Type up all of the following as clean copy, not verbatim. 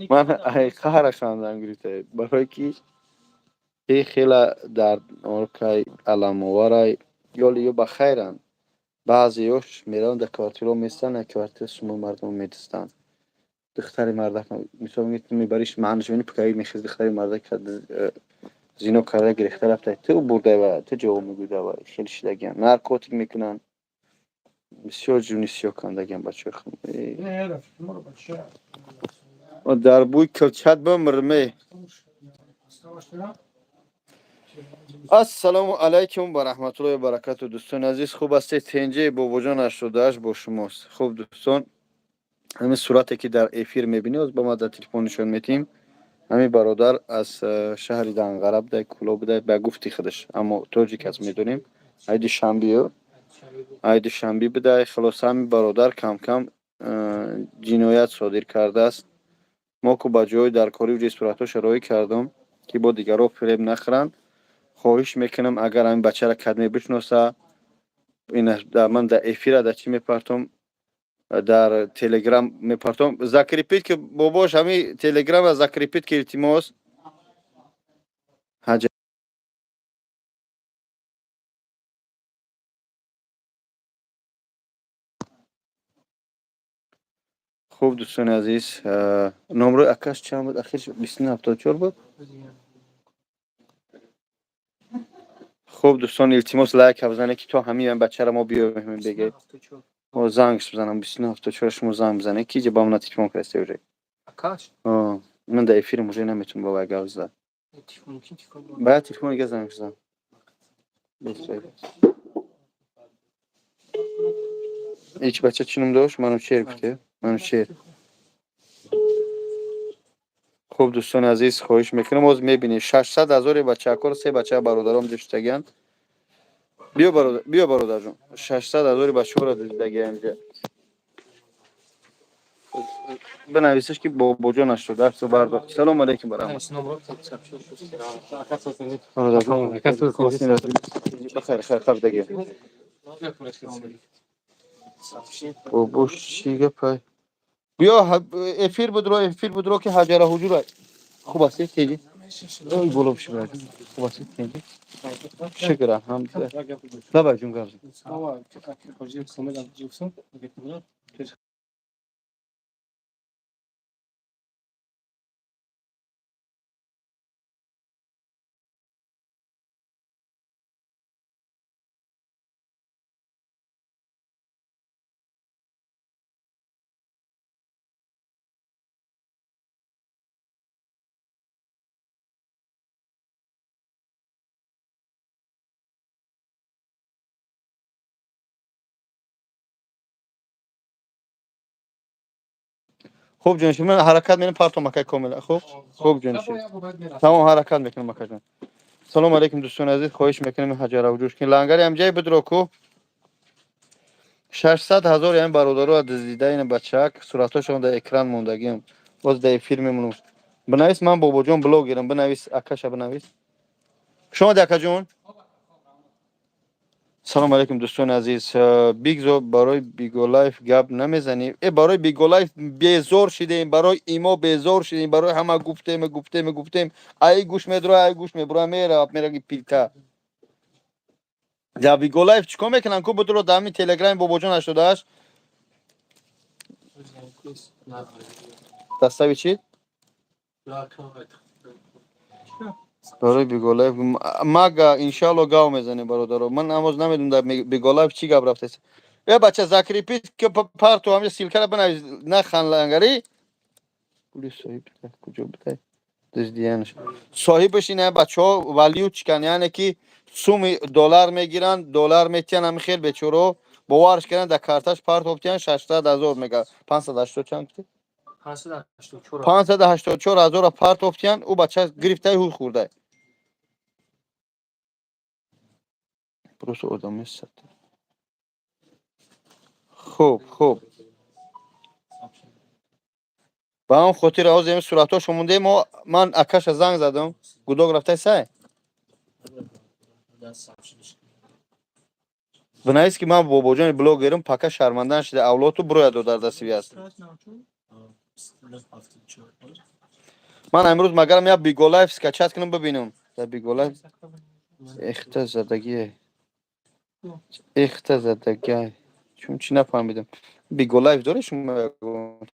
Ман ай қаҳра хандам гирифта, барое ки хела дарднокай, аламоварай. Ёли ё ба хайранд, баъзеёш мераванд, дар квартирао местанд, як квартира сумои мардумо медистанд. Духтари мардак, мисол, мебариш, маънаш мебини, пукаи мехез, духтари мардак зино карда, гирифта рафта, ту бурдай ва ту ҷавоб мегӯй. Давай, хеле шидагиам, наркотик мекунанд, бисёр ҷуни сиёҳ кандагиам бачаҳои. Дар бӯи килчат бимирме. Ассалому алайкум ва раҳматуллоҳи ва баракату, дӯстони азиз, хуб ҳастед? Тенҷаи Бобоҷон 88 бо шумост. Хуб, дӯстон, ҳамин сурате, ки дар эфир мебинӣ, оз ба ма дар телефон нишон метиҳем. Ҳамин бародар аз шаҳри Данғара будай, Кӯлоб будай, ба гуфти худаш, аммо тоҷик аст, медонем. Ай Душанбиё, ай Душанбӣ будай. Хулоса, ҳамин бародар кам-кам ҷиноят содир кардааст. Мо ку ба ҷои даркорӣ уҷи суратҳоша роҳӣ кардам, ки бо дигарҳо фиреб нахӯранд. Хоҳиш мекунам, агар ҳамин бачаро кадме бишноса, ман дар эфира дар чӣ мепартом, дар Телеграм мепартом, закрепить ки, бобош, ҳамин Телеграма закрепить ки, илтимос. Ҳаҷа. Хуб, дӯстони азиз, номрои акаш чанд буд? Ахирш 2974 буд. Хуб, дӯстон, илтимос, лайка бизанед, ки то ҳамин бачаро мо биёем. Беге зангш бизанам, 2974, шумо занг бизанед, ки ҷа ба мана телефон кардасте уже. Ман дар эфирам, уже наметавонам ба вай гап зад. Баъд телефон дига занг бизан. Ҳеч бача чӣ ном дошт? Манучер гуфте, Манучер. Хуб, дӯстони азиз, хоҳиш мекунам, боз мебинед, 600 ҳазори бачаакоро се бача бародаром душтагианд. Биё, бародар, биё, бародарҷон, 600 ҳазори бачаҳоро дуздагиам. Инҷа бинависаш, ки Бобоҷон 88 бардор. Салому алайкум, бараҳмат, бахайр, хайр, хабдаги. Бобош, чӣ гапай? Биё, эфир будро, эфир будро, ки ҳаҷара ҳуҷура. Хуб астед, теҷи? Ой, боло биши, бародар. Хуб астед, теҷи? Шукр, алҳамдулилла. Лабай, ҷун, гап зан. Хуб, ҷонши, ман ҳаракат менам, партом, акай комила. Хуб, хуб, ҷонши, тамом, ҳаракат мекунам, акаҷон. Салому алайкум, дӯстони азиз, хоҳиш мекунем, ҳаҷара ҳуҷур кин, лангари ҳамҷай будро ку. 600 ҳазор ҳамин бародаро дуздида. Ина бачаак, суратҳошон дар экран мондагиам, боз дар эфир мемонам. Бинавис, ман Бобоҷон блогерам, бинавис, акаша бинавис. Шумо, акаҷон. Салому алайкум, дӯстони азиз. Бигзо, барои Биголайф гап намезанӣ? Э, барои Биголайф безор шидем, барои имо безор шидем, барои ҳама гуфтем, гуфтем, гуфтем. Ай гӯш медура, ай гӯш мебура, мера мераги пилта. Дар Биголайф чӣ кор мекунанд ку? Будро, дар ҳамин Телеграми Бобоҷон 88 дастави чӣ? Барои Биголайф мага, иншалло, гав мезанем, бародаро. Ман ҳамоз намедонам, дар Биголайф чӣ гап рафтааст. Э, бача, закрепить ки, парту ҳамҷа ссылка ра бинавис. Нахан, лангари пули соҳиб куҷо будай? Дуздиянаш соҳибаш ина бачаҳо валютчик ан, яъне ки суми доллар мегиранд, доллар метиҳанд. Ҳами хел бечоро боварш карданд, дар карташ партофтиян 600 ҳазор, мега 580 чанд гуфти? 584 ҳазора партофтиян. Ӯ бача гирифтаи, ҳуй хӯрдай. Просто одами сат. Хуб, хуб, ба ҳамон хотир ҳозир ҳамин суратҳошо мондаем мо. Ман акаша занг задам, гудок рафтай сай. Бинавис, ки ман Бобоҷони блогерам, пака шарманда нашида, авлоту бурояд, дар дастиви аст. Ман имрӯз магарам як Биго Лайф скачать кунам, бибинам. Дар Биго Лайф эхта задагие. Эхта задагай. Чун чӣ нафаҳмидам. Биго Лайф доред шумо ягон?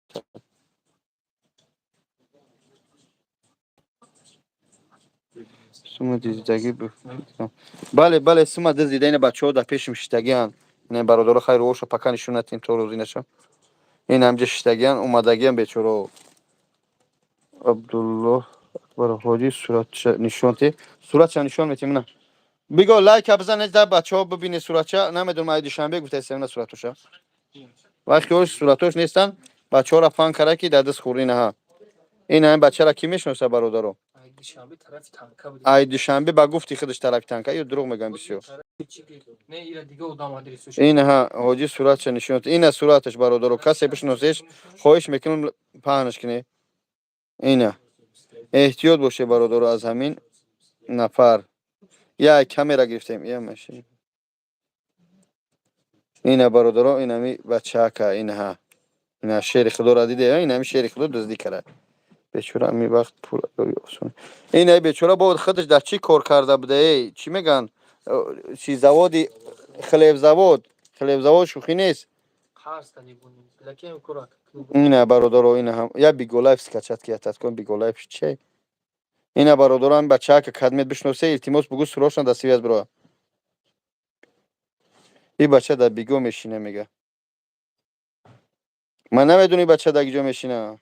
Сума диздагӣ. Бале, бале, сума дуздида. Ина бачаҳо дар пешим шиштагианд. Ина бародаро, хайр, оша пока нишон натем, то розӣ нашам. Ин ҳамҷа шиштагианд, омадагианд бечорао. Абдуллоҳ Акбар Ҳоҷӣ, суратша нишон те. Суратша нишон метем, на. Биго лайка бизанед, дар бачаҳо бибине суратша. Намедонам, ай Душанбе гуфтаистем, на суратоша. Вақти ош суратош нестанд, бачаҳоро фан кара, ки дар даст хӯрӣ наҳа. Ин ҳамин бачаро кӣ мешиноса, бародаро? Ай Душанбе, ба гуфти худаш, тарафи танка ё дурӯғ мегӯям бисёр? Ин ҳа, ҳоҷӣ, суратша нишон. Ина сураташ, бародаро, касе бишиносеш, хоҳиш мекунам, паҳнаш кунед. Ина эҳтиёт боше, бародаро, аз ҳамин нафар. Як камера гирифтем, я машин. Ина, бародаро, инами бачака, инаҳа, ина шери худоро диде, инами шери худо дуздӣ кара, бечора. Ами вақт пул осон. Ина бечора бо худаш дар чӣ кор карда буда? Эй, чӣ мегӯянд, чи заводи, хлебзавод, хлебзавод шӯхӣ нест. Ина, бародаро, ина я Биголайф скачать ки ятат кун. Биголайф че? Ина, бародаро, ами бачака кадмет бишносе, илтимос, бугӯ срочно дар связь бироя. И бача дар Биго мешина, мега. Ман намедонам, и бача дар киҷо мешина.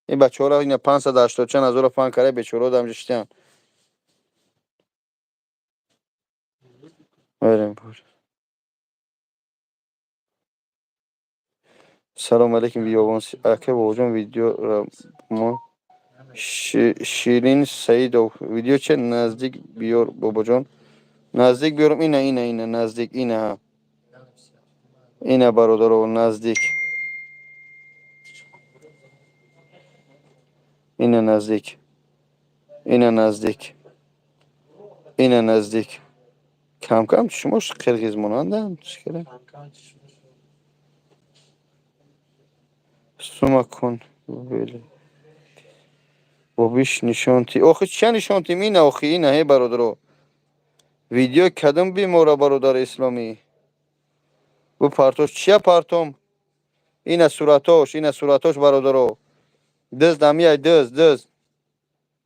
Ин бачаҳоро ина 580 чанд ҳазорро фан кара, бечораҳо дар ҳамҷо шитянд. Берем. Салом алейкум, биёбон ака, бобоҷон, видеоро мо. Ширин Саидов, видео че наздик биёр, бобоҷон, наздик биёрам. Ина, ина, ина наздик, ина, ина, бародаро, наздик, ина наздик, ина наздик, ина наздик. Камкам чишмош қирғиз монанданд. Чикара сума кун бобиш нишон ти. Охи, чия нишон тим? Ина, охи, ина, ҳе, бародаро, видео кадом бимора, бародари исломӣ, бу партош. Чия партом? Ина суратош, ина суратош, бародаро. Дизд амияй, дизд, дизд.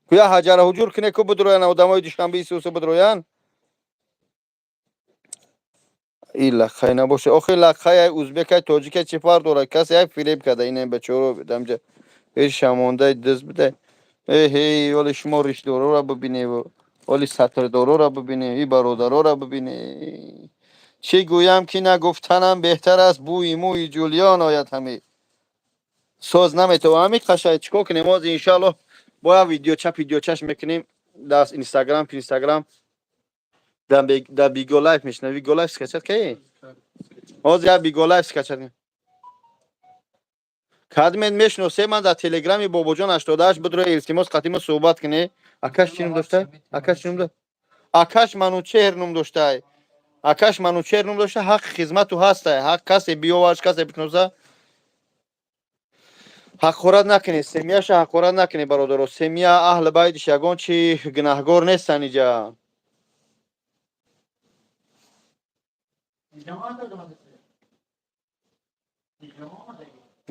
Куя ҳаҷара ҳуҷур кине, ку бидроян одамои Душанбе, исуса бидроян. И лаққай набоша. Охи, лаққай узбекай, тоҷикай, чӣ фарқ дорад? Касе як фиреб карда ина бечоро дамҷа шамондаи дизд буда. Эҳей, оли шумо ришдорора бибиневу оли сатрдорора бибине, и бародарора бибине. Чӣ гӯям, ки нагуфтанам беҳтар аст. Бӯи мӯи Ҷулиён ояд ҳаме. Соз наметавон ҳами қашай. Чӣ кор кунем ҳозир? Иншоаллоҳ, бояд видеоча, видеочаш мекунем дар Инстаграм, Инстаграм, дар Биго Лайф мешина. Биго Лайф скачать каи? Ҳозир як Биго Лайф скачать кадмед. Мешиносе, ман дар телеграми Бобоҷон 88 бидро, илтимос, қатимо суҳбат кунӣ. Акаш чӣ ном доштай? Акаш чӣ ном дошт? Акаш Манучеҳр ном доштай. Акаш Манучеҳр ном дошта. Ҳаққи хизмату ҳастай. Ҳақ касе биёварш, касе бишноса, ҳақорат накунед семьяша, ҳақорат накунед, бародаро. Семья, аҳли байдиш ягон чи гунаҳгор нестанд иҷа.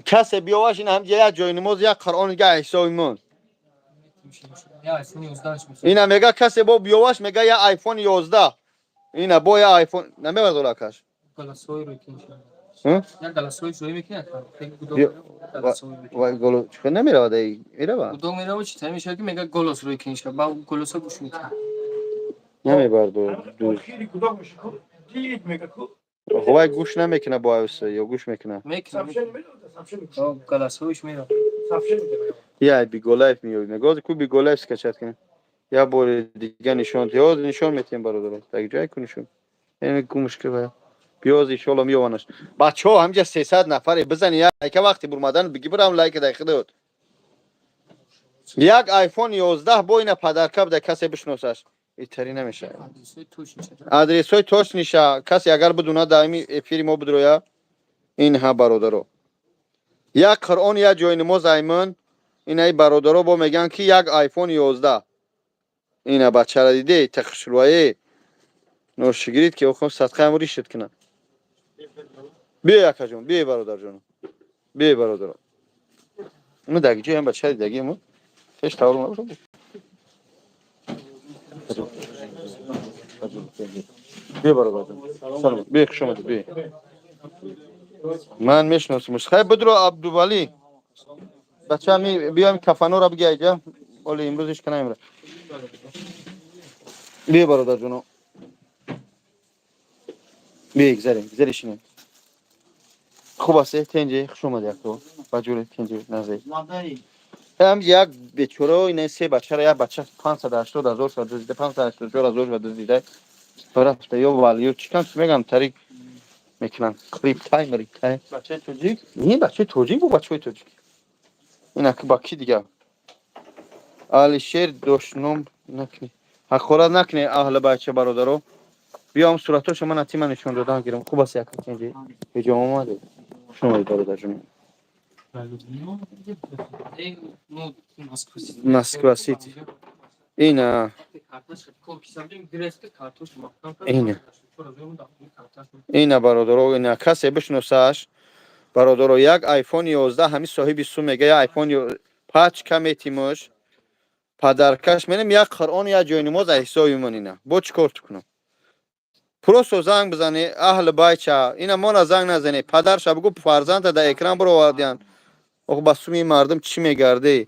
Касе биёваш, ин ҳамҷа як ҷои намоз, як Қуръон дига ҳисоби мон. Ина мега, касе бо биёваш, мега, як Айфон 11. Ина бо як Айфон намебардора акаш. Як голосовой ҷоӣ мекунад. Чӣ намеравад? Меравад. Гудок меравад, чӣ тари мешавад, ки мега голос рӯй кинша, ба голоса гӯш мекунад. Намебардор. Вай гӯш намекунад бо айса ё гӯш мекунад? Голосовойш меравад. Я Биголайф меёб, мега ку Биголайф скачать кунем. Я бори дига нишон, ё нишон метиҳем, бародаро. Так ҷой ку нишон. Эми гумш ки вай. Биёз, иншоалло, меёванаш. Бачаҳо, ҳамҷа 300 нафаре, бизани як лайка. Вақти бурмадан биги, бирам лайка дай худот. Як Айфон 11 бо ина подарка буда, касе бишносаш. Итари намешавад. Адресҳои точниша касе агар бидунад, дар ҳами эфири мо бидроя. Ин ҳа, бародаро. Як Қуръон, як ҷойнамоз аймон. Инаи бародаро бо мегӯянд, ки як айфон 11. Ина бачара диде, тахшурвае ношигирид, ки охом садқаам ришид кунад. Биё, акаҷон, биё, бародарҷон, биё, бародаро. Ну даги ҷоям бачари даги мо хеш тавр набошад. Биё, бародарҷон, салом, биё, хуш омадед, биё. Ман мешиносамш. Хай, бидро, Абдувалӣ бача, ми биём, кафанора биги айҷа. Оли имрӯз ҳеч кана имра. Биё, бародарҷоно, биё, гзарем, гзаре, шинем. Хуб аст, тенҷе, хуш омади, яко ба ҷуре, тенҷе, назай. Ҳам як бечора, ина се бачара, як бача 580 000 шуда дуздида, 584 000 шуда дуздида рафта. Ё валиё чӣ кам чи мегам, тарик мекунанд, криптай мриптай. Бачаи тоҷик? Не, бачаи тоҷик бу, бачаҳои тоҷик. Ина ба ки дига Алишер дошном накунӣ, ҳақорат накунӣ аҳли бача. Бародаро, биём, суратҳоша ман атима нишон додан гирам. Хуб аст, яка, тенҷи, ҳеҷо омаде. Хуш омадед, бародарҷон. Ну, Москва. Москва Сити. Ина. Ина. Ина, бародаро, ина касе бишносаш, бародаро, як айфон 11 ҳами соҳиби су мега, як айфон пачка метимуш, падаркаш менем, як Қуръон, як ҷойнамоз аз ҳисоби ман. Ина бо чӣ кор кунам? Просто занг бизане аҳли байча. Ина мона занг назане, падарша бугӯ, фарзанда дар экран баровардиян. Ох, ба суми мардум чӣ мегарде?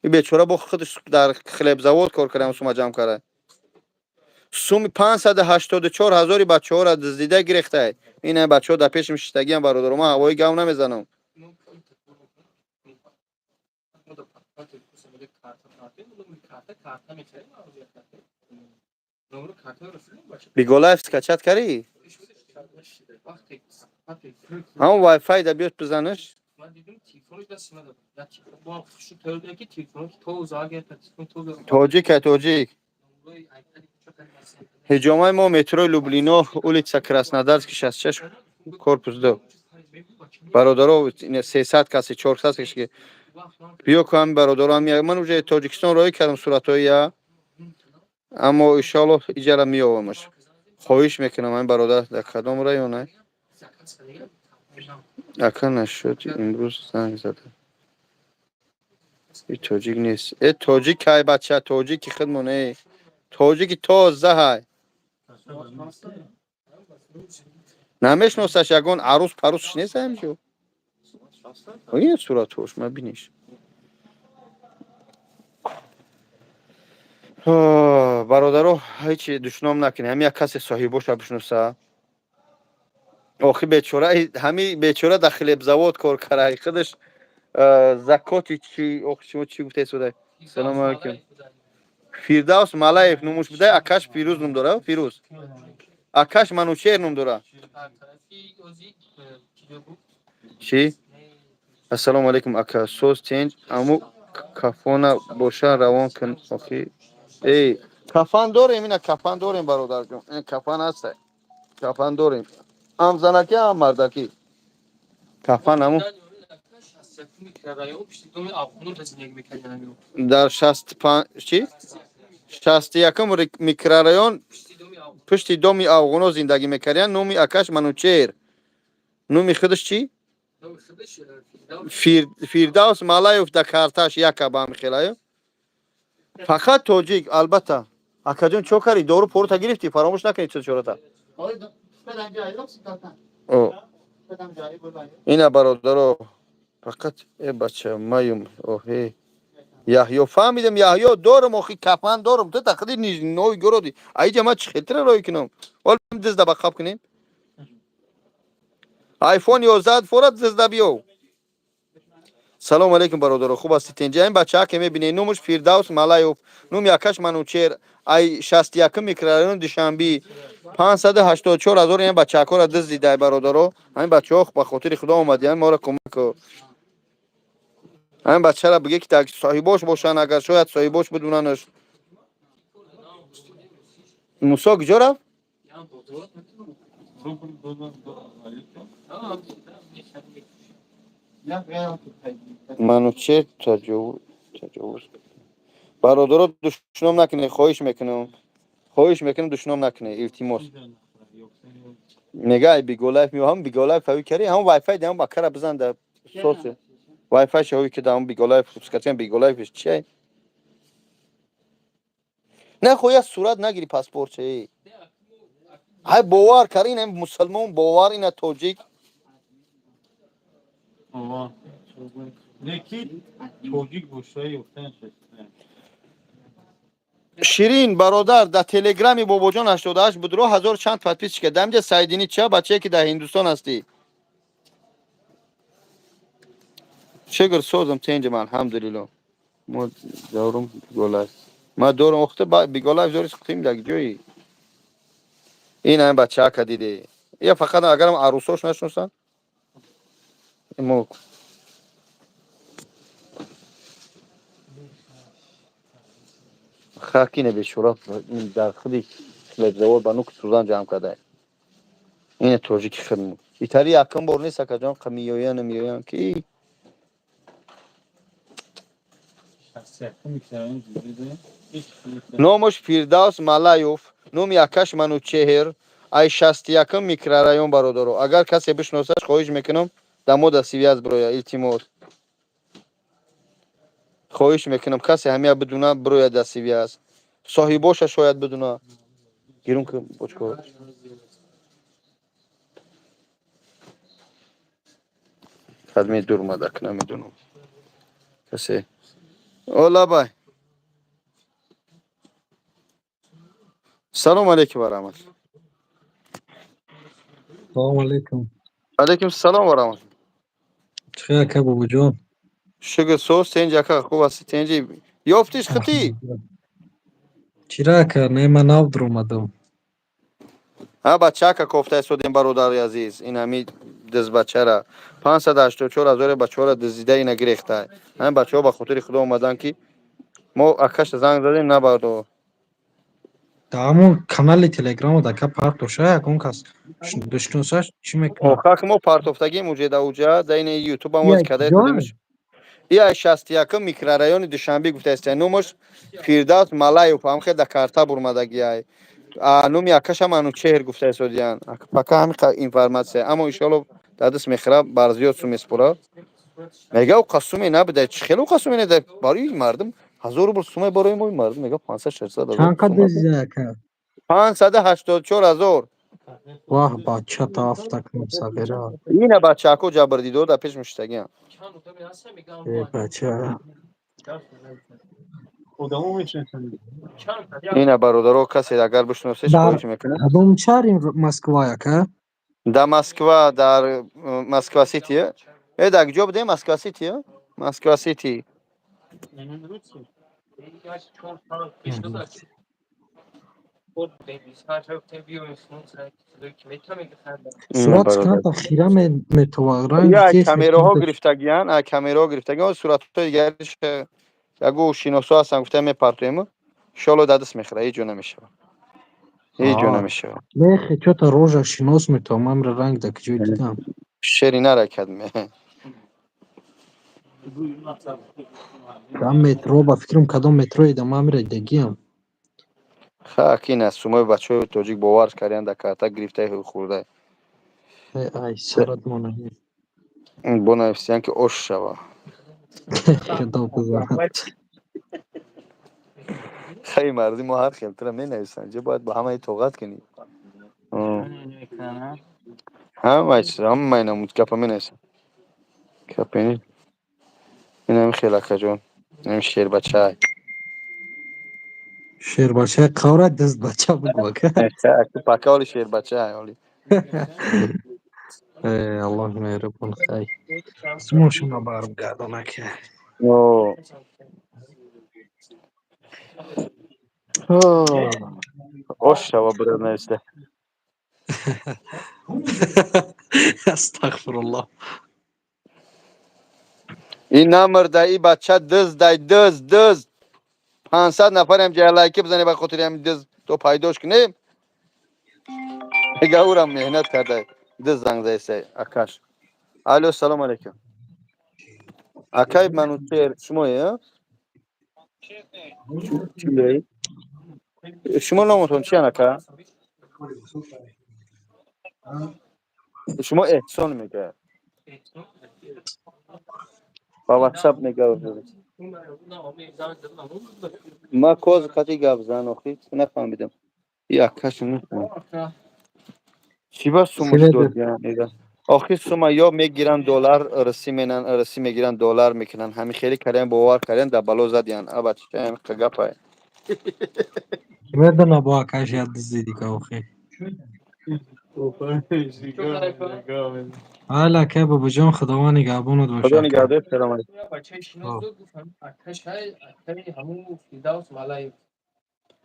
И бечора бо худаш дар хлебзавод кор кардам, сума ҷамъ карда. Суми 584 ҳазори бачаҳоро дуздида гирехтай. Ина бачаҳо дар пешим шиштагиам, бародаро, ман ҳавои гав намезанам. Биголаев скачать карӣ? Ҳамон вайфай да биёд, бизанаш. Ман дидам, телефонаш дасти ман буд. Я телефон бо хушу тӯр ки телефон ки то зага телефон то. Тоҷик, тоҷик. Ҳиҷомаи мо метрои Люблино, улица Краснодарский, 66, корпус 2. Бародаро, 300 каси, 400 каси, биё ку ҳами бародаро. Ҳами ман уже Тоҷикистон роҳӣ кардам суратҳои я, аммо иншоалло иҷара меёвамаш. Хоҳиш мекунам, ҳами бародар дар кадом района? Ака, нашуд, имрӯз занг зада. И тоҷик нест. Э, тоҷик кай, бача, тоҷики худмон, э, тоҷики тоза ҳай. Намешносаш, ягон арӯз парӯсш нест ҳамҷо. Ин суратҳош ма биниш. Бародаро, ҳечи душном накунед. Ҳами як касе соҳибоша бишноса. Охи бечора, ҳами бечора дар хлебзавод кор кара худаш закоти чи. Охи, шумо чӣ гуфтед? Салому алайкум. Фирдавс Малаев нумуш будай, акаш Фирӯз ном дора, Фирӯз. Акаш Манучер ном дора. Чӣ? Ассалому алайкум, ака, соз, тенҷ, аму кафона боша, равон кун. Охи, эй, кафан дорем, ина кафан дорем, бародарҷон, ин кафан ҳаст, кафан дорем, ҳам занакӣ, ҳам мардакӣ кафан аму. Дар шасту панҷ чи, 61-ум микрорайон, пушти доми афғоно зиндагӣ мекардиян. Номи акаш Манучер, номи худаш чӣ? Фирдавс Малаев да карташ яка ба ҳами хелаю. Фақат тоҷик, албатта. Акаҷон, чо карди? Дору порута гирифтӣ? Фаромӯш накунӣ чората. Ина, бародаро, фақат э бача маюм. Оҳе, Яҳё, фаҳмидам, Яҳё дорам, охи кафан дорам. Ту тақди Нижний Новгороди, аиҷа ман чӣ хелтира роҳӣ кунам? Ҳол дизда ба қаб кунем. Айфон 11 фора дизда биёв. Салому алейкум, бародаро, хуб ҳастед, тенҷа? Ин бачаҳа ке мебинед, номуш Фирдавс Малаев, номи акаш Манучер, ай 61-ум микрорайони Душанбӣ. 584 ҳазор ин бачаҳакора дуздидай, бародаро. Ҳамин бачаҳо ба хотири Худо омадиян, моро кӯмак ку. Ҳамин бачаро биге, ки соҳибош бошанд, агар шояд соҳибош бидунанаш. Мусо куҷо рафт? Манучер таҷовуз. Бародаро, душном накунед, хоҳиш мекунам, хоҳиш мекунам, душном накунед, илтимос. Мега ай Биголайф меоҳам, Биголайф ҳави кари, ҳам вайфай дам бакара бизан да сосе. Вайфай шави ки дам Биголайф скачан Биголайф чиай? Не хоя сурат нагири паспорт чей. Ай бовар кар, ин мусулмон бовар, ина тоҷик. Ова. Неки тоҷик боша ёфтан шаст. Ширин бародар, дар телеграми Бобоҷон 88 будро, ҳазор чанд подписчика. Дамҷа Сайдини ча бачае ки дар Ҳиндустон ҳастӣ. Шукр, созам, тенҷам, алҳамдулилло. Мо дорум Биголайф. Ма дорум охта Биголайф дори сухтим дар ҷои. Ин ҳам бачака диде. Я фақат агарам арӯсош нашносанд. Мо хакине бешура дар худи хлебзавод ба нуки сӯзан ҷамъ карда. Ине тоҷики хидмат. Итали якум бор нест, акаҷон, меоян, меоян ки номаш Фирдавс Малаев, номи акаш Манучеҳр, ай 61-м микрорайон. Бародаро, агар касе бишносаш, хоҳиш мекунам, дамо да связь бироя, илтимос. Хоҳиш мекунам, касе ҳамия бидуна, бироя да связь. Соҳибоша шояд бидуна. Гирун ки бочко. Қадми дур мадак намедунам. Касе. Ола бай. Салом алейкум ва раҳмат. Салом алейкум. Алейкум салом ва раҳмат. Чӣ ака, Бобоҷон? Шукр, соз, тенҷ ака, хуб ҳастӣ, тенҷи. Ёфтиш хити? Чира ака, не, ман нав дуромадам. Ҳа, бачака кофта истодем, бародари азиз. Ин ҳами дизбачара. 584 ҳазори бачаҳоро дизида, ина гирехта. Ҳамин бачаҳо ба хотири худо омадан, ки мо акаша занг задем, набардо. Дар ҳамон канали телеграмот ака партоша, ягон кас душносаш чӣ мекунад? Охак мо партофтагим уҷа да уҷа, да ин ютубам оз Як када ҷой? истодемш. И 61-м микрорайони Душанбе гуфтааст. Номаш Фирдавс Малаев, ҳам хел да карта бурмадагиай. А номи акаша Манучеҳр гуфта истодиян. Пока ҳами информация. Аммо иншоалло дар даст мехӯра, бар зиёд сум меспора. Мега ӯ суме набуда. Чӣ хеле ӯ суме неда? Барои мардум 1000 рубл суме, барои мо мардум мега 500 600 ҳазор Чанд қад сума. дизида ака? 584 ҳазор. Ваҳ, бача тафта кунам сағира. Ина бачако ҷабр дидо дар пеш муштагиам. Чанд одаме ҳастан, мегӯям. Э, бача. Одамо мешинасанд. Чанд Ина бародаро, касе агар бишносеш, Дар хоҳиш мекунам. кадом шаҳри Москва ака? Дар Москва, дар Москва Сити. Э, дар куҷо будем? Москва Сити? Москва Сити. Як чор панҷ пешдод буд, Ина Сурат бародар. каната хира метова ранги Я ки камераҳо гирифтагиян, а камераҳо гирифтагиян, суратҳои дигариш ягу шиносо ҳастан, гуфта мепартоем. Иншоалло дар даст мехӯра, ҳеҷ ҷо намешавад. Ҳеҷ ҷо намешавад. Мехе чота рожа шинос метавам, амра ранг да куҷой дидам. Шери наракад ме. Дар метро, ба фикрам, кадом метрои дам амра дагиам. Хак ин аз сумои бачаҳои тоҷик бовар кардиян, дар карта гирифтаи хӯрда. Э, ай сарат монани. Бо нависиян ки ош шава. Худо бизанад. Хай, марди мо ҳар хел тура менависанд. Ҷо бояд ба ҳамаи тоқат кунӣ. Ҳамаи чиз, ҳамаи намуд гапа менависанд. Капени. Инами хел, акаҷон. Инами шербачай. Шербача қавра дастбача бугу ака. Пока оли шербачай оли. Э, Аллоҳ меҳрубон, хай. Сумошуна барм гардон ака. О. Ош шава брат нависта. Астағфируллоҳ. Ин намрда, и бача диздай, диз, диз. 500 нафарам ҷа лайки бизане ба хотири ҳамин диз то пайдош кунем. Мега урам меҳнат карда. Диз занг заиста акаш. Алло, салом алейкум. Акай Манучер, шумое? Шумо номотон чиян, ака? Шумо Эҳсон мегӯяд. Ба ватсап мегӯяд. Ма коз қати гап зан, охи нафаҳмидам. Якаш нафаҳмидам. Чӣ ба сумаш додиян? Охи сума ё мегиранд доллар, рисӣ менан, рисӣ мегиранд, доллар мекунанд. Ҳами хеле кардем, бовар кардем, дар бало задиян. Аба чӣ гапай? Медона бо акаш як дуздиди ка охи. Ҳала ака бобоҷон, Худованд нигаҳбонат бошад. Худо нигаҳдор, салом алейкум. Бачаи шинос дод, гуфт акашай, акаи ҳамун Фирдавс Малаев.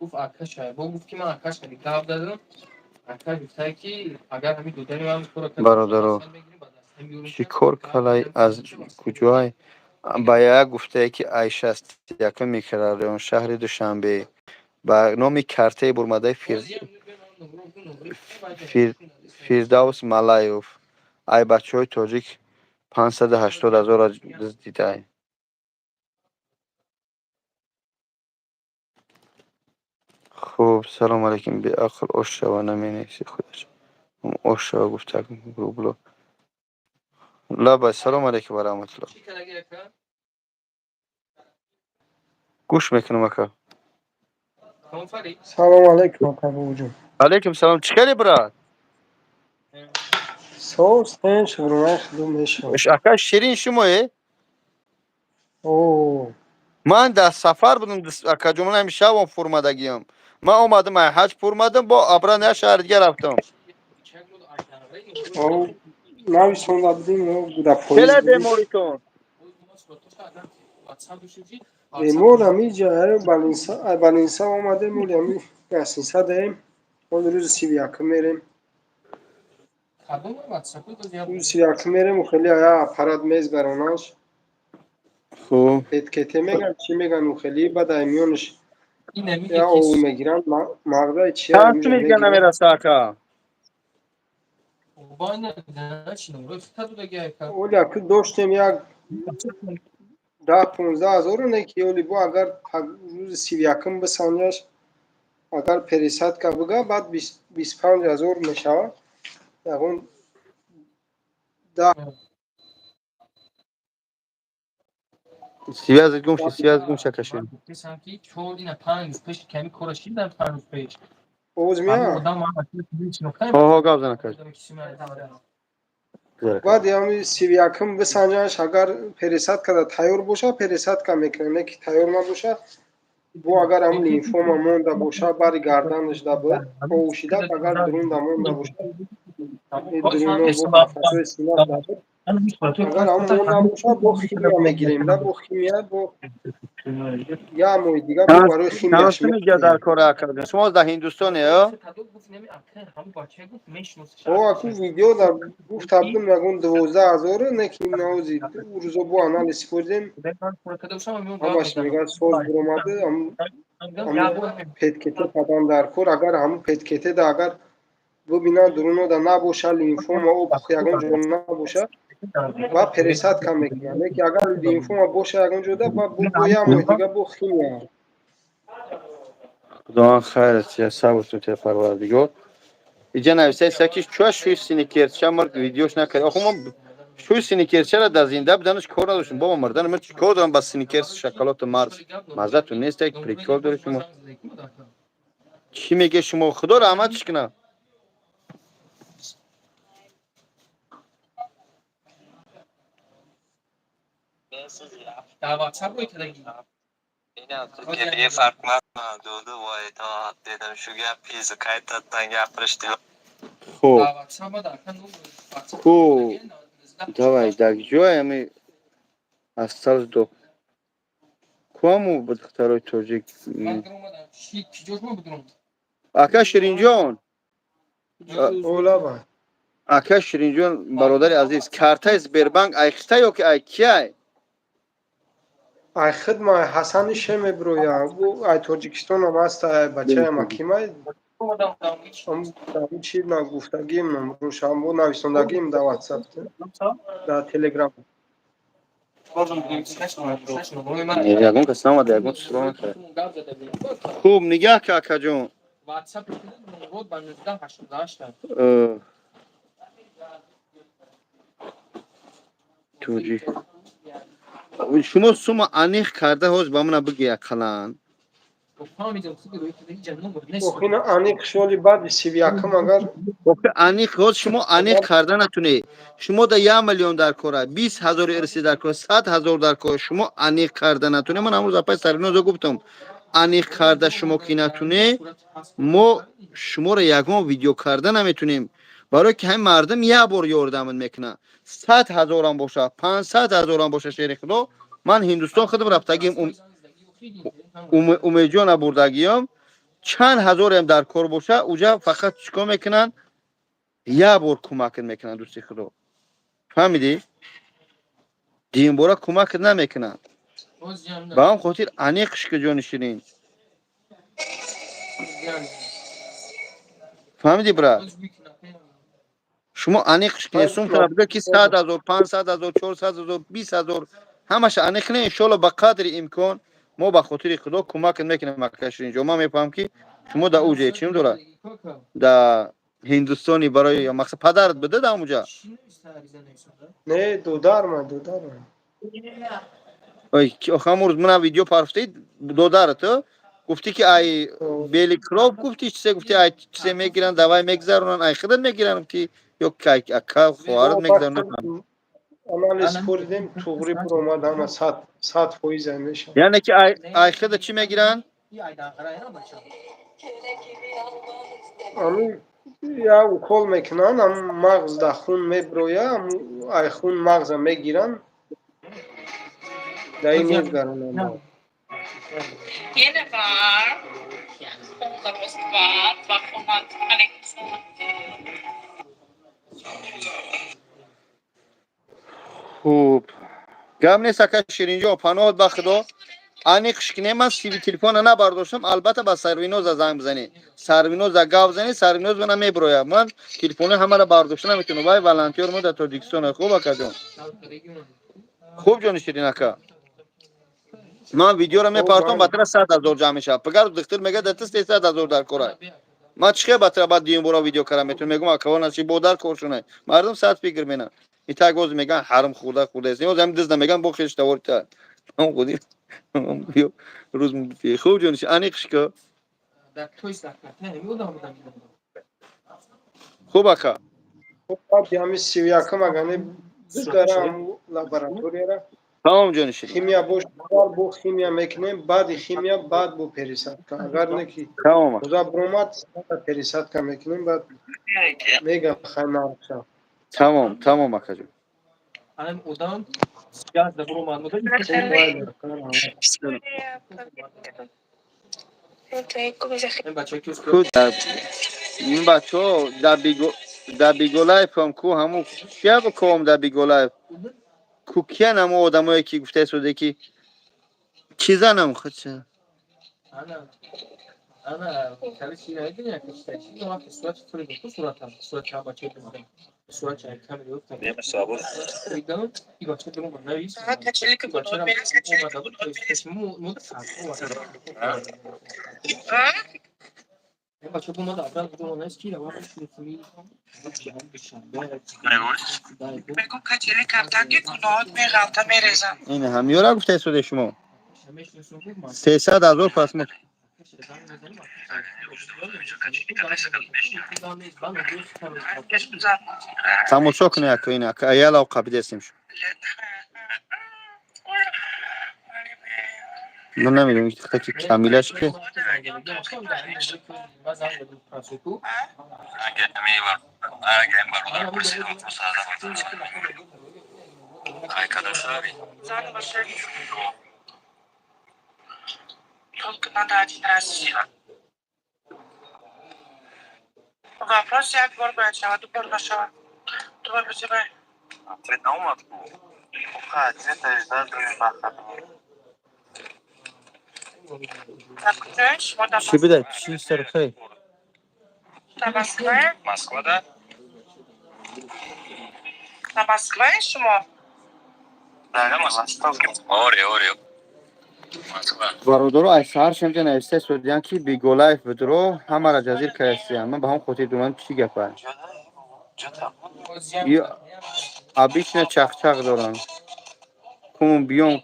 Гуфт акашай. Бо гуфт ки ман акаш гап дадам. Ака гуфтае ки агар ҳамин додани ман кора Бародаро, чӣ кор калай, аз куҷоай? Ба як гуфтае ки ай 61 микрорайон, шаҳри Душанбе, ба номи картаи бурмадаи Фирдавс Малаев ай бачаҳои тоҷик 580 ҳазорро дуздидай. Хуб, салому алейкум. Беақл ош шава наменависи худаш. Ош шава гуфта рубло. Лабай, салому алейкум ва раҳматуллоҳ. Гӯш мекунам, ака. Салому алейкум, ака бобоҷон. Алейкум салом. Чӣ кардӣ, брат? Соз, тинч, шукрона Худо мешавад. Ака Ширин шумое? О. Ман дар сафар будам, акаҷон, ман ҳами шабом фурмадагиам. Ман омадам, ай ҳаҷ фурмадам, бо обратно як шаҳри дига рафтам. Нависонда будем, дар поезд Хеле будем. беморитон? Бемор ҳамиҷа больница омадем, оли ҳами гостиница даем. Ҳоли рӯзи 31-м мерем. Рӯзи 31-м мерем, хеле я аппарат мезгаронаш. Хуб. ПЭТ-КТ меган, чӣ меган, хеле баъд ай миёнаш я ов мегиранд, мағзаи чи. Чанд сум дига намераса, ака? Оли аку доштем як 10-15 ҳазору, не ки оли бо агар рӯзи 31-м бисанҷаш, агар пересадка бига, баъд 25 ҳазор мешавад. Ягон даҳ Связь гум шид, связь гум шид, ака Ширин. Овоз меяд? Ҳо, гап зан, ака. Баъд ами 31-м бисанҷаш, агар пересадкада тайёр боша, пересадка мекунем, не ки тайёр набоша, бо агар ам лимфома монда боша, бари гарданаш да буд овушида, агар дурунда монда боша, дуруно бо қафасои сина да буд, агар ам монда боша, бо химия мегирем да, бо химия, бо як моҳи дига бо барои химияш. Чанд сум дига дар кор, ака? Шумо дар Ҳиндустоне, ё? О, аку видео дар гуфта будам, ягон 12 ҳазору, не ки навози рӯзо бо анализ сипоридем, ҳамаш мегӯяд соз буромада. ПЭТ-КТ кадан дар кор, агар ҳамун ПЭТ-КТ да агар бубинанд, дурунода набоша лимфома, опух ягон ҷо набоша, ва пересадка мекунанд, леки агар лимфома боша ягон ҷода, ба бо як моҳи дига бо химия. Худованд хайр тия, сабр тия, Парвардигор. Иҷа нависаест, ки чӯа шӯи синикерча мар видеош накард. Охо, мо шӯи синикерчара дар зинда буданаш кор надоштем. Бобо, мардан ман чӣ кор дорам ба синикерс, шоколаду Марс? Маззатун нест, як прикол доред шумо. Чӣ меге шумо? Худо раҳматш кунад. Befarq dodi, voy itoat dedim, shu gapingizni qaytadan gapirishdi. Хуб. Ку давай, дар ҷой ами осталось до куаму духтарои тоҷик. Ака Ширинҷон. Олаба. Ака Ширинҷон, бародари азиз, картаи Сбербанк ай хита ё ки ай кияй? Ай хидма, ай Ҳасани ше мебироя, ай Тоҷикистонам аст, ай бачаям акимай чи нагуфтагим, рӯшанбо нависондагим дар Ватсап, дар Телеграм. Ягон кас наомада, ягон чиз накард. Хуб, нигаҳ ка, акаҷон. Тоҷик. Шумо сума аниқ карда ҳоз ба мана бигӯ ақаллан. Охина аниқ шоли баъди 31-м агар. Охи аниқ ҳоз шумо аниқ карда натунед. Шумо да 1 миллион дар кора, 20 ҳазори ирси дар кора, 100 ҳазор дар кора, шумо аниқ карда натунед. Ман ҳамрӯз апай Сарвинозо гуфтам, аниқ карда шумо ки натунед, мо шуморо ягон видео карда наметунем. Барое ки ҳамин мардум як бор ёрдамат мекунад. 100 ҳазорам боша, 500 ҳазорам боша, шери худо, ман Ҳиндустон худам рафтагим, Умедҷона бурдагиём, чанд ҳазорем дар кор боша, уҷа фақат чӣ кор мекунанд? Як бор кӯмакат мекунанд, дӯсти худо. Фаҳмидӣ? Дуюмбора кӯмакат намекунанд. Ба ҳам хотир аниқш ки, ҷони ширин. Фаҳмидӣ, брат? Шумо аниқш кунед, сумтона бигӯ ки 100 ҳазор, 500 ҳазор, 400 ҳазор, 20 ҳазор, ҳамаша аниқ кунед, иншоалло ба қадри имкон мо ба хотири худо кӯмакат мекунем, ака Ширинҷон. Ман мефаҳмам ки шумо дар уҷе чим дорад? Дар Ҳиндустони барои мақсад падарат буда дар ҳамуҷа? Не, додарма, додарма. Ой, охи ҳамун рӯз мана видео парфтед, додарат, гуфтӣ ки ай белый кровь гуфтӣ, чизе гуфтӣ, ай чизе мегиранд, давай мегзаронанд, ай худат мегиранд гуфтӣ ё ки ака хоҳарат мегзаронанд? Анализ хӯрдем, туғри буромад, ҳама 100% мешавад. Яъне ки ай худа чӣ мегиранд? Ами я укол мекунанд, ам мағз да хун меброя, ай хун мағза мегиранд, даи мезгаронанд. Yana var. Onda var. Bak Aleykümselam. Хуб, гап нест, ака Ширинҷон, паноҳат ба худо. Аниқш ки не, ман сиви телефона набардоштам, албатта ба Сарвиноза занг бизанед, Сарвиноза гап занед, Сарвиноз мана меброяд. Ман телефони ҳамаро бардошта наметавонам, вай волонтёр мо дар Тоҷикистон. Хуб, акаҷон, хуб, ҷони ширин ака, ман видеоро мепартом, ба тара 100 ҳазор ҷамъ мешавад. Пагар духтур мегӯяд, да ту 300 ҳазор дар кора. Ман чӣ хел ба тара баъд дуюм бора видео кара метавонам? Мегӯм, акавона чи бодар коршунай, мардум сад фикр менанд. Итак боз мегӯян ҳарм хӯрда хӯрдаест, боз ҳам дизда мегӯян бо хеш тавор та худи рӯз. Хуб, ҷони аниқш ка. Хуб, ака. Ҳами 31-м агар не бизгарам лабораторияра. Тамом, ҷони ширин. Химия бош, бо химия мекунем, баъди химия баъд бо пересадка, агар не ки Тамом. Тоза буромад, пересадка мекунем, баъд мегам хай нархша. Тамом, акаҷон. Ҳамин одам газ да буромад. Ку ин бачаҳо дар Биголаевам ку ҳамун кия биком дар Биголаев ку киян, ҳамун одамое ки гуфтаистоде ки чӣ занам худша. Ана, короче, я видел, как читать. Ну, вақте сурати туро ку суратам, сурати ҳам бача дидам. Сурати ай камера ёфтам. И бача дурум навис. Бача омада буд, то есть мо бача бумада абрал дурум навис ки ва шуни. Мегум качели кардам ки гуноҳот меғалта мерезам. Ин ҳамёра гуфтаистоде шумо 300 ҳазор просмотр. Тамошо кунед, ака, ин ака аялав қабидестем шу. Ман намедонам ки камилаш ки. Только надо один раз сделать. Вопрос як бор бояд шавад, ду бор нашавад. Ду бор бизибай. Ответ наомад ку. Ответа ждать нахад. Дар куҷое шумо? Дар Чӣ бида, чӣ сархай? Дар Москвае? Москвада? Дар Москвае шумо? Оре, оре. Москва. Бародаро, ай саҳар шамҷа нависта судиян, ки Биголаев бидро ҳамара ҷазир кардастиян. Ман ба ҳам хотир дорам, чӣ гапа. Ё обычно чақчақ доранд. Кумун биён.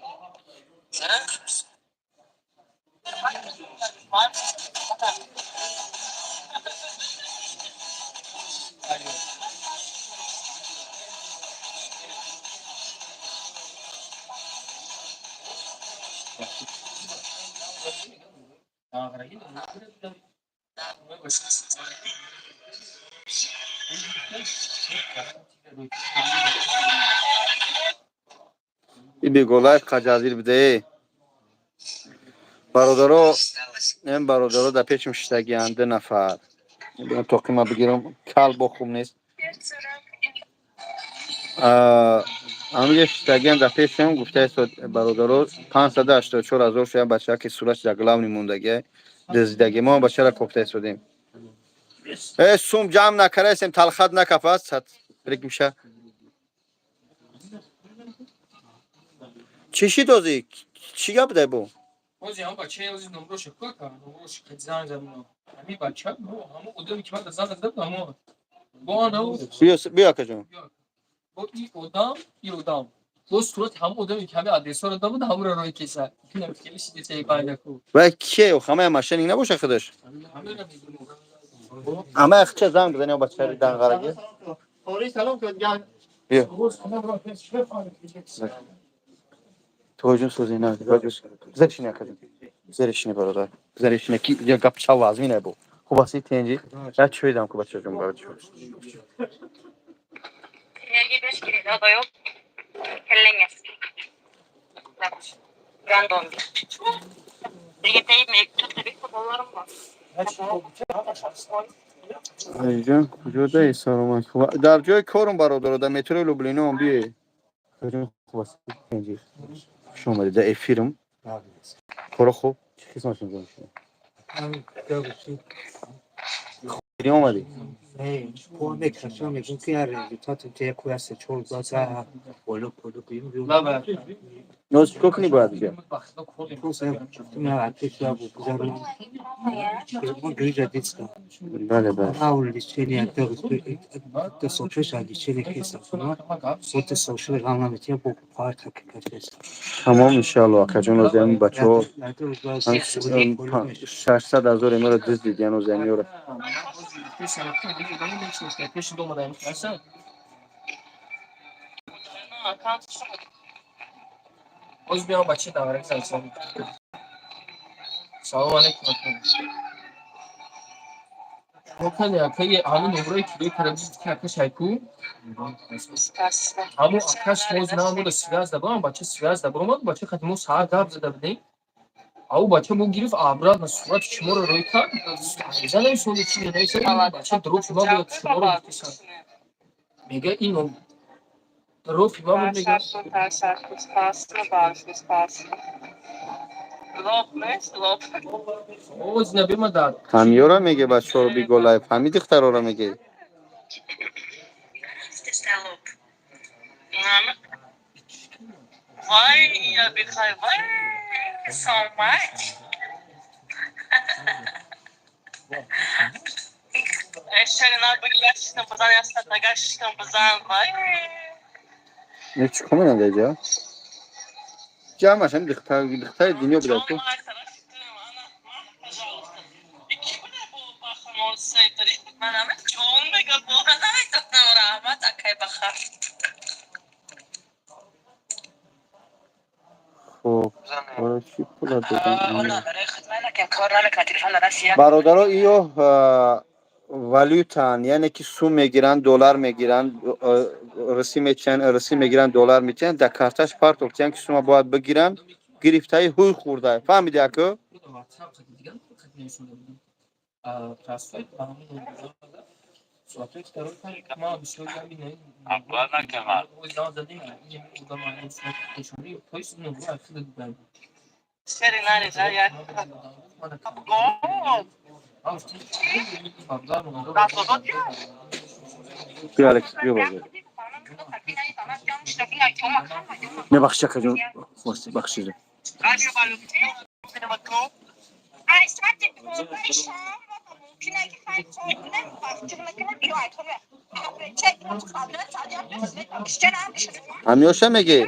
И Биголаев қаҷазир буде. Бародаро, ин бародаро дар пешам шиштагианд, ду нафар. Тоқима бигирам, кал бо хуб нест. Ҳамиҷа шиштагиам дар пешам, гуфтаи бародаро, 584 ҳазор шояд бача, ки суратш дар главный мондагия, дуздидаги. Мо бачара кофта истодем. Э, сум ҷамъ накардаистем, талхат накафад, брекмиша. Чӣ шид озӣ? Чӣ гап дай бо? Ози ҳам бача ози номроша кӯка, номроша ки занг задам. Ҳами бача бо ҳамо одаме ки ман занг зада будам, ҳамо. Бо ана Биё, биё, акаҷон. Бо и одам, и одам. Бо сурат ҳамо одаме ки ҳами адресҳоро дод буд, ҳаморо рой кеса. Инам хеле шиди сей байнаку. Вай кие? Ҳамая мошенник набоша худаш? Ҳамеро медонам. Ҳамая хча занг бизани, бачари данғараги. Биё. Тоҷун сӯзи на. Гузаришини, акаҷон. Гузаришини, бародар. Гузаришини, ки я гап чав вазмина бо. Хуб аст, тенҷи. Я чӯйдам ку, бачаҷон, бародар. Энергия besh kerak, долбоёб. Kallangga. Гандон. Yigitayim, to'rtta beshta bolalarim bor. Айҷон, куҷодаи, саломат? Дар ҷои корум, бародаро, дар метрои Люблино биёед. Акаҷон, хуб аст, тенҷи. Хуш омадед дар эфирм. Коро хуб? Чӣ қисматшон ҷон шумо? Ри омадӣ? Не, мекашам, мегӯм ки я результат яку я се чор за боло поло биём. Ноз чикор кунӣ бояд дига? Просто я гуфтам, ответ я гузарам. Мо грижа детска. Бале, бале. Ау лечение до солшеша лечение хеса. Соте солшеша ғам наметия бо парта кашес. Тамом, иншаалло, акаҷон, ози ҳамин бачаҳо 600 ҳазор эмаро дуздидиян, ози ҳамиёро. Пеш дома Оз биям бача даврак зан. Салом алейкум. Мо кани акаи ҳамун номрои ки рӯи карабиз ки ака шайку. Ҳамун акаш ҳоз намуда связь дабарам, бача связь дабаромад, бача хати мо саат гап зада будем. Ау бача мо гирифт обратно сурати шуморо рӯй кард. Занам соли чи менависад, бача дрофи ма буд, шуморо гуфтисан. Мега ин дрофи ма буд, мега. Лоб нест, лоб. Оз набима дар. Ҳамиёро меге, бачаҳоро Биголаев, ҳами духтароро меге. Лоб. Вай, я бихай, вай, so much. Эшерина бигашта бизан, яста тагашта бизан, вай. Не, чӣ кор менанда иҷа? Ҷамъаш ҳами духтар, духтари дунё буда ку. Ҷон мега бо намедонам, раҳмат, акай бахар. Хуб, барои чӣ пула додам? Бародаро, иё валютан, яъне ки сум мегиранд, доллар мегиранд, русӣ метиҳанд, русӣ мегиранд, доллар метиҳанд, дар карташ партофтиянд, ки сума бояд бигиранд, гирифтаи ҳуй хӯрда. Фаҳмиди, аку? Простой. Суратҳои ки ма бисёр Абла накамад. Шери нареза як. Гол. Биё, Алекс, биё, бозор. Мебахши, акаҷон, бахшида. Ҳамёша мегӣ?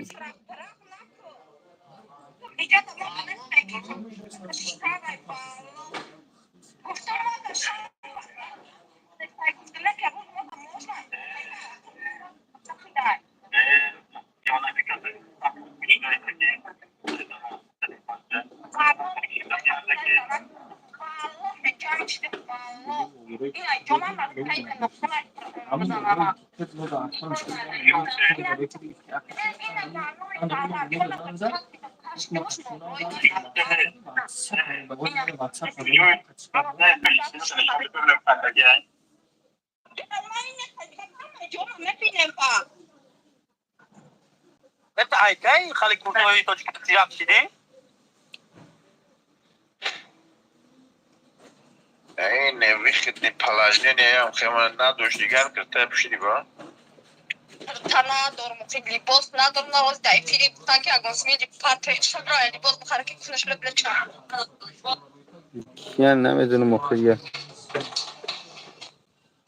Киян намедонам охир я.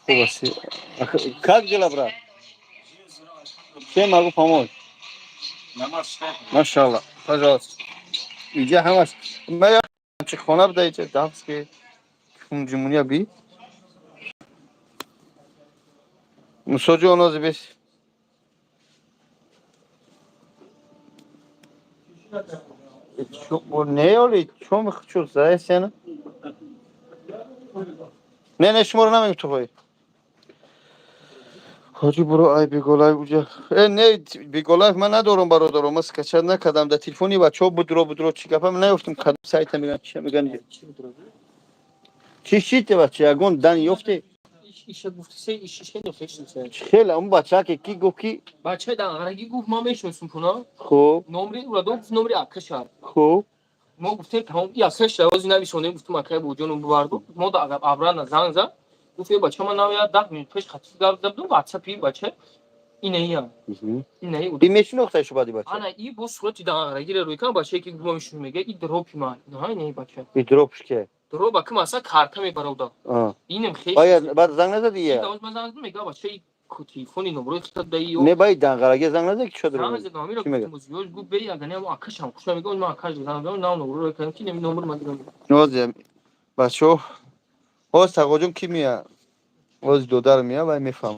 Хуб аст. Как дела, брат? Чем могу помочь? Машаллах. Пожалуйста. Иҷа ҳамаш. Ма як чи хона буда иҷа дафс ки ҷумҳурия би. Мусоҷо онози бес. Не оли, чом чу заесена? Не, не, шуморо намегум ту хоҳӣ. Ҳоҷи буро ай Беголаев уҷа. Э, не, Беголаев ман надорам, бародаро, ман скачать накардам дар телефони бачаҳо будро будро чӣ гапам наёфтам, кадом сайта меган, чӣ меган. Чӣ шите бача, ягон дан ёфте? Хеле он бача ки ки гуфт ки Бачаи данғарагӣ гуфт, ман мешиносум пуна. Хуб. Номри ура дод, гуфт номри акаша. Хуб. Мо гуфтем тамом, и акаш равози нависонем, гуфтум акай боҷону буварду. Мо да абрана занг зад. Гуфт е бача, ман навя 10 минут пеш хати гап задам, ватсапи бача инаия. Инаи. И мешинохтай шубади бача? Ана и бо сурати данғарагиро рӯй кан бачае ки гуфт ман мешиносум, мега и дропи ман. На инаи бача. И дропш ке? Дроба ким аса карта мебаровда. Инам хеш. Оя баъд занг назади я? Ман занг задам, мега бача и телефони номрои хита даи. Не баи данғараги занг назади ки чо дроп? Занг задам, амира гуфтум, ёз гуфт бей агане мо акашам хуша мега, ман акаш занг задам, на номро рӯй кардам ки неми номр ман дидам. Нози бачо, ҳоз тағоҷон ки мия? Ҳоз додар мия вай мефаҳмам.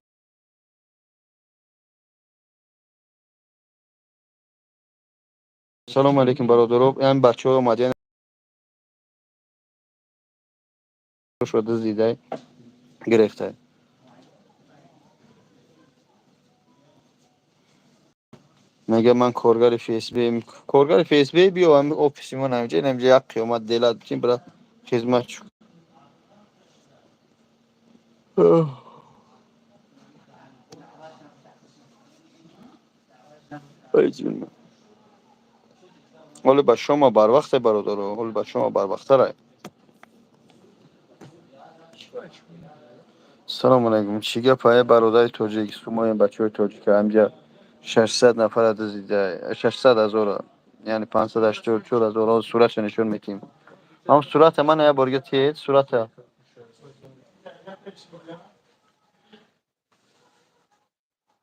Салому алейкум, бародаро. Ин бачаҳо омадиян дуздидай гирифтай. Мега ман коргари ФСБ, коргари ФСБ биё ҳами офиси ман ҳамҷа, инамҷа як қиёмат делат битин бира хизмат чу. Ҳоле ба шома барвақте, бародаро, ҳоле ба шома барвақттарай. Салому алайкум. Чӣ гап ай бародари тоҷик? Сумоем бачаҳои тоҷика ҳамҷа 600 нафара дуздида, 600 ҳазора, яъне 584 ҳазор. Ҳозир суратша нишон метиҳем. Ҳам сурата ман як борга тиед, сурата.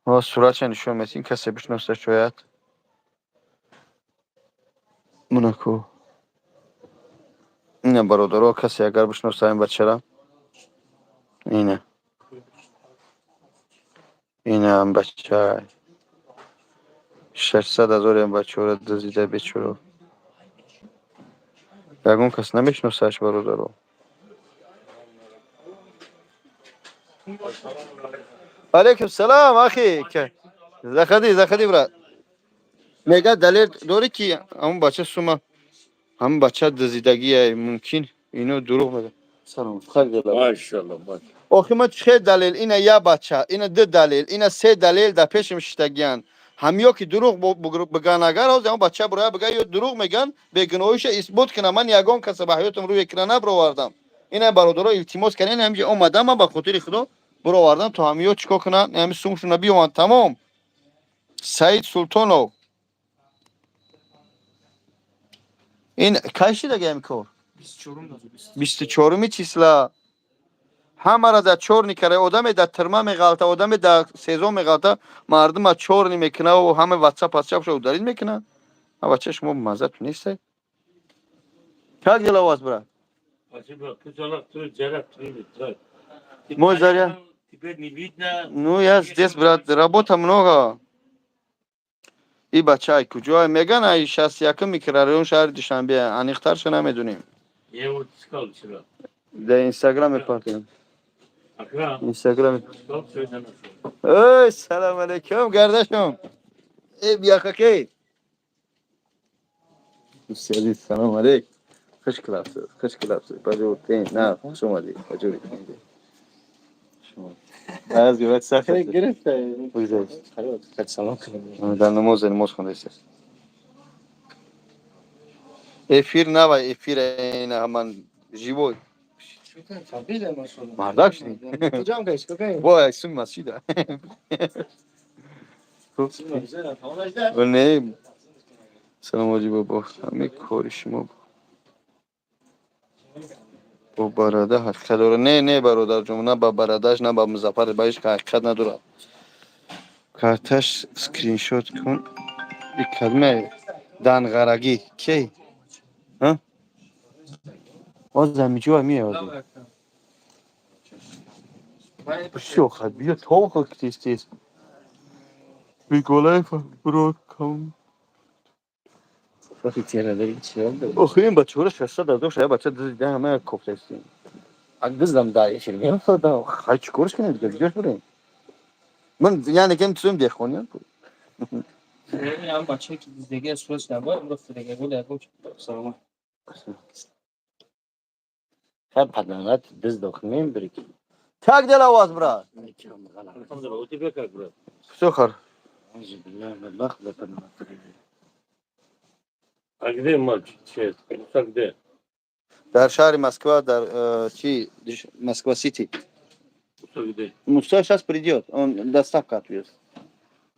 Ҳоз суратша нишон метиҳем, касе бишноса шояд. Мунаку. Ина бародаро, касе агар бишноса ин бачара. Ина. Ина ам бача. 600 ҳазор ам бачаро дуздида бечоро. Ягон кас намешиносаш, бародаро. Алейкум салам, ахи. Заходи, заходи, брат. Мега далел дорӣ ки ҳамон бача сума, ҳамон бача дуздидагия мумкин, ино дурӯғ мега. Салом, хайр дела. Машалло, машалло. Охи ма чӣ далел? Ина я бача, ина ду далел, ина се далел дар пешим шиштагиян. Ҳамё ки дурӯғ биган агар ҳозир ҳамон бача буроя бига ё дурӯғ меган, бегуноҳиша исбот кунам. Ман ягон каса ба ҳаётам рӯи экран набировардам. Ина бародаро илтимос кардем, ҳамҷа омадам ман ба хотири худо буровардам то ҳамё чӣ кор кунанд, ҳами сумшуна биёванд тамом. Саид Султонов. Ин кай шидаги ҳами кор? 24-уми числа. Ҳамара дар чёрный кара, одаме дар тюрьма меғалта, одаме дар СИЗО меғалта, мардума чёрный мекунаву ҳама ватсап пасчапша удалить мекуна. А бача, шумо маззату нестай? Как дела у вас, брат? Спасибо. Ты Мой Заря. Теперь не видно. Ну, я здесь, брат, работа много. И бачай куҷое меган, ай 61 микрорайон шаҳри Душанбе, аниқтарша намедонем. Я его искал вчера. Дар Инстаграм мепартем. Акрам, Инстаграм. искал, сегодня нашел. Эй, салам алейкум, гардашум. Эй, биякакей. Дӯсти азиз, салом алейк. Хуш келабсиз, хуш келабсиз. Баҷуртин, на, хуш омадед. Баҷуртин. Аз гӯяд сахт. Гирифта. Салом кунем. Дар намоз хондаистед. Эфир навай, эфир ина ман живой. Мардак шудӣ? Вой, суми масҷида. Не. Салом, ҳоҷи бобо. Ҳамин кори шумо бо барода ҳақиқат дорад. Не, не, бародарҷон, на ба барадаш, на ба Музаффар, ба ҳеҷ ҳақиқат надорад. Карташ скриншот кун. И калима данғарагӣ кей? Ҳа? Боз ҳамиҷо меояд. Всё, хат биё то тез тез. Николаев бро кам. Охи, ин бачаҳоро 600 000 я бача дузида, ҳама кофтаистем. Ак дуздам да эфир меафтодам. Хай, чӣ корш кунем дига, куҷош бурем? Ман яъне кем тузем деҳқониям. Ҳам бачае ки дуздагӣ сурат набояд, имрӯз фидаги буд, ягон Салом. Хай, падарат дузд охмем брики. Как дела у вас, брат? Алхамдулилlah, у тебя как, брат? Всё хорошо. Бахт да падарат. А где мальчик сейчас? Муса где? Дар шаҳри Москва, дар чи Москва Сити. Муса где? Муса сейчас придет, он доставка отвез.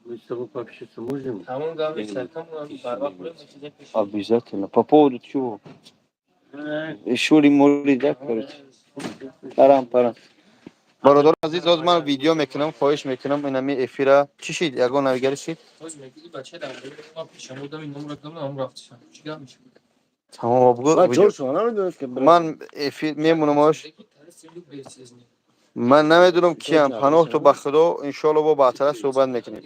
Мы с тобой пообщаться можем? Ҳамон гап барвақт будем. Обязательно. По поводу чего? Шури мури, да, короче. Парам, парам. Бародари азиз, ҳозир ман видео мекунам, хоҳиш мекунам, инами эфира чӣ шид, ягон навигари шид? Ҳозир мегӯ, бача дар ман пешам будам, ин номро додам, ҳам рафтишам. Чӣ гап мешавад? Тамом, бугӯ. Ман эфир мемонам ош. Ман намедонам киям, паноҳ ту ба Худо, иншоалло бо баъдтара суҳбат мекунем.